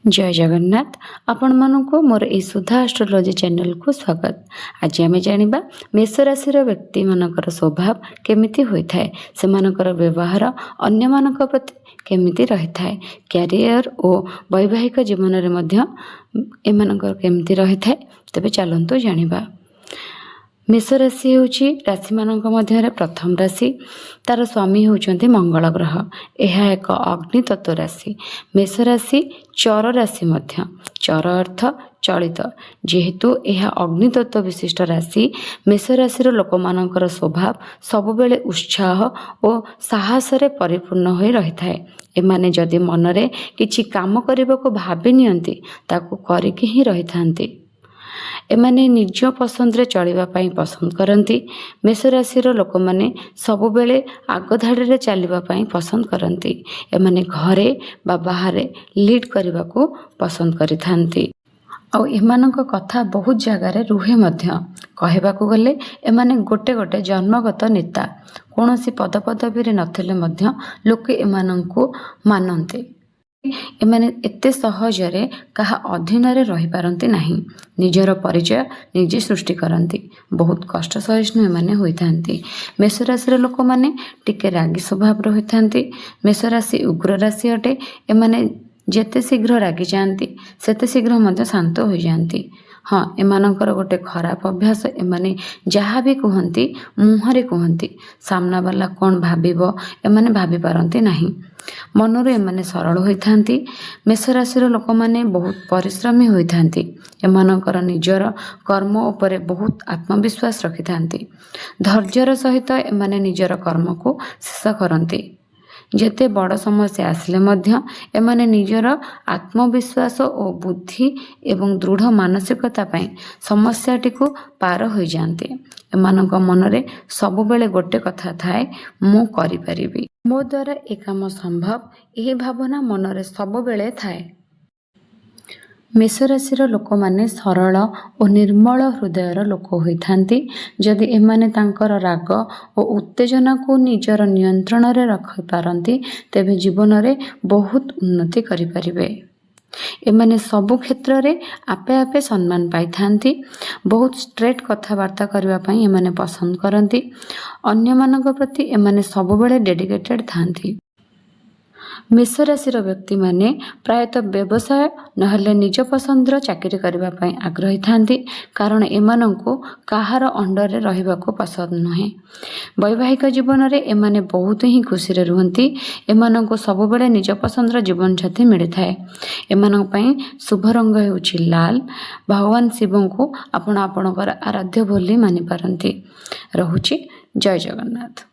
ଜୟ ଜଗନ୍ନାଥ। ଆପଣମାନଙ୍କୁ ମୋର ଏହି ସୁଧା ଆଷ୍ଟ୍ରୋଲୋଜି ଚ୍ୟାନେଲକୁ ସ୍ୱାଗତ। ଆଜି ଆମେ ଜାଣିବା ମେଷ ରାଶିର ବ୍ୟକ୍ତିମାନଙ୍କର ସ୍ୱଭାବ କେମିତି ହୋଇଥାଏ, ସେମାନଙ୍କର ବ୍ୟବହାର ଅନ୍ୟମାନଙ୍କ ପ୍ରତି କେମିତି ରହିଥାଏ, କ୍ୟାରିୟର ଓ ବୈବାହିକ ଜୀବନରେ ମଧ୍ୟ ଏମାନଙ୍କର କେମିତି ରହିଥାଏ। ତେବେ ଚାଲନ୍ତୁ ଜାଣିବା। ମେଷ ରାଶି ହେଉଛି ରାଶିମାନଙ୍କ ମଧ୍ୟରେ ପ୍ରଥମ ରାଶି। ତାର ସ୍ୱାମୀ ହେଉଛନ୍ତି ମଙ୍ଗଳ ଗ୍ରହ। ଏହା ଏକ ଅଗ୍ନି ତତ୍ତ୍ୱ ରାଶି। ମେଷ ରାଶି ଚର ରାଶି ମଧ୍ୟ। ଚର ଅର୍ଥ ଚଳିତ। ଯେହେତୁ ଏହା ଅଗ୍ନି ତତ୍ତ୍ୱ ବିଶିଷ୍ଟ ରାଶି, ମେଷ ରାଶିର ଲୋକମାନଙ୍କର ସ୍ୱଭାବ ସବୁବେଳେ ଉତ୍ସାହ ଓ ସାହସରେ ପରିପୂର୍ଣ୍ଣ ହୋଇ ରହିଥାଏ। ଏମାନେ ଯଦି ମନରେ କିଛି କାମ କରିବାକୁ ଭାବି ନିଅନ୍ତି, ତାକୁ କରିକି ହିଁ ରହିଥାନ୍ତି। ଏମାନେ ନିଜ ପସନ୍ଦରେ ଚଳିବା ପାଇଁ ପସନ୍ଦ କରନ୍ତି। ମେଷ ରାଶିର ଲୋକମାନେ ସବୁବେଳେ ଆଗଧାଡ଼ିରେ ଚାଲିବା ପାଇଁ ପସନ୍ଦ କରନ୍ତି। ଏମାନେ ଘରେ ବା ବାହାରେ ଲିଡ୍ କରିବାକୁ ପସନ୍ଦ କରିଥାନ୍ତି ଆଉ ଏମାନଙ୍କ କଥା ବହୁତ ଜାଗାରେ ରୁହେ ମଧ୍ୟ। କହିବାକୁ ଗଲେ ଏମାନେ ଗୋଟେ ଗୋଟେ ଜନ୍ମଗତ ନେତା। କୌଣସି ପଦପଦବୀରେ ନଥିଲେ ମଧ୍ୟ ଲୋକେ ଏମାନଙ୍କୁ ମାନନ୍ତି। ଏମାନେ ଏତେ ସହଜରେ କାହା ଅଧୀନରେ ରହିପାରନ୍ତି ନାହିଁ। ନିଜର ପରିଚୟ ନିଜେ ସୃଷ୍ଟି କରନ୍ତି। ବହୁତ କଷ୍ଟ ସହିଷ୍ଣୁ ଏମାନେ ହୋଇଥାନ୍ତି। ମେଷରାଶିର ଲୋକମାନେ ଟିକେ ରାଗି ସ୍ୱଭାବର ହୋଇଥାନ୍ତି। ମେଷରାଶି ଉଗ୍ର ରାଶି ଅଟେ। ଏମାନେ ଯେତେ ଶୀଘ୍ର ରାଗିଯାଆନ୍ତି, ସେତେ ଶୀଘ୍ର ମଧ୍ୟ ଶାନ୍ତ ହୋଇଯାଆନ୍ତି। ହଁ, ଏମାନଙ୍କର ଗୋଟେ ଖରାପ ଅଭ୍ୟାସ, ଏମାନେ ଯାହା ବି କୁହନ୍ତି ମୁହଁରେ କୁହନ୍ତି। ସାମ୍ନାବାଲା କ'ଣ ଭାବିବ, ଏମାନେ ଭାବିପାରନ୍ତି ନାହିଁ। ମନରୁ ଏମାନେ ସରଳ ହୋଇଥାନ୍ତି। ମେଷରାଶିର ଲୋକମାନେ ବହୁତ ପରିଶ୍ରମୀ ହୋଇଥାନ୍ତି। ଏମାନଙ୍କର ନିଜର କର୍ମ ଉପରେ ବହୁତ ଆତ୍ମବିଶ୍ୱାସ ରଖିଥାନ୍ତି। ଧୈର୍ଯ୍ୟର ସହିତ ଏମାନେ ନିଜର କର୍ମକୁ ଶେଷ କରନ୍ତି। ଯେତେ ବଡ଼ ସମସ୍ୟା ଆସିଲେ ମଧ୍ୟ ଏମାନେ ନିଜର ଆତ୍ମବିଶ୍ୱାସ ଓ ବୁଦ୍ଧି ଏବଂ ଦୃଢ଼ ମାନସିକତା ପାଇଁ ସମସ୍ୟାଟିକୁ ପାର ହୋଇଯାଆନ୍ତି। ଏମାନଙ୍କ ମନରେ ସବୁବେଳେ ଗୋଟେ କଥା ଥାଏ, ମୁଁ କରିପାରିବି, ମୋ ଦ୍ୱାରା ଏ କାମ ସମ୍ଭବ। ଏହି ଭାବନା ମନରେ ସବୁବେଳେ ଥାଏ। ମେଷରାଶିର ଲୋକମାନେ ସରଳ ଓ ନିର୍ମଳ ହୃଦୟର ଲୋକ ହୋଇଥାନ୍ତି। ଯଦି ଏମାନେ ତାଙ୍କର ରାଗ ଓ ଉତ୍ତେଜନାକୁ ନିଜର ନିୟନ୍ତ୍ରଣରେ ରଖିପାରନ୍ତି, ତେବେ ଜୀବନରେ ବହୁତ ଉନ୍ନତି କରିପାରିବେ। ଏମାନେ ସବୁ କ୍ଷେତ୍ରରେ ଆପେ ଆପେ ସମ୍ମାନ ପାଇଥାନ୍ତି। ବହୁତ ଷ୍ଟ୍ରେଟ୍ କଥାବାର୍ତ୍ତା କରିବା ପାଇଁ ଏମାନେ ପସନ୍ଦ କରନ୍ତି। ଅନ୍ୟମାନଙ୍କ ପ୍ରତି ଏମାନେ ସବୁବେଳେ ଡେଡିକେଟେଡ୍ ଥାନ୍ତି। ମେଷ ରାଶିର ବ୍ୟକ୍ତିମାନେ ପ୍ରାୟତଃ ବ୍ୟବସାୟ ନହେଲେ ନିଜ ପସନ୍ଦର ଚାକିରି କରିବା ପାଇଁ ଆଗ୍ରହୀ ଥାନ୍ତି, କାରଣ ଏମାନଙ୍କୁ କାହାର ଅଣ୍ଡରରେ ରହିବାକୁ ପସନ୍ଦ ନୁହେଁ। ବୈବାହିକ ଜୀବନରେ ଏମାନେ ବହୁତ ହିଁ ଖୁସିରେ ରୁହନ୍ତି। ଏମାନଙ୍କୁ ସବୁବେଳେ ନିଜ ପସନ୍ଦର ଜୀବନସାଥୀ ମିଳିଥାଏ। ଏମାନଙ୍କ ପାଇଁ ଶୁଭ ରଙ୍ଗ ହେଉଛି ଲାଲ। ଭଗବାନ ଶିବଙ୍କୁ ଆପଣ ଆପଣଙ୍କର ଆରାଧ୍ୟ ବୋଲି ମାନିପାରନ୍ତି। ରହୁଛି, ଜୟ ଜଗନ୍ନାଥ।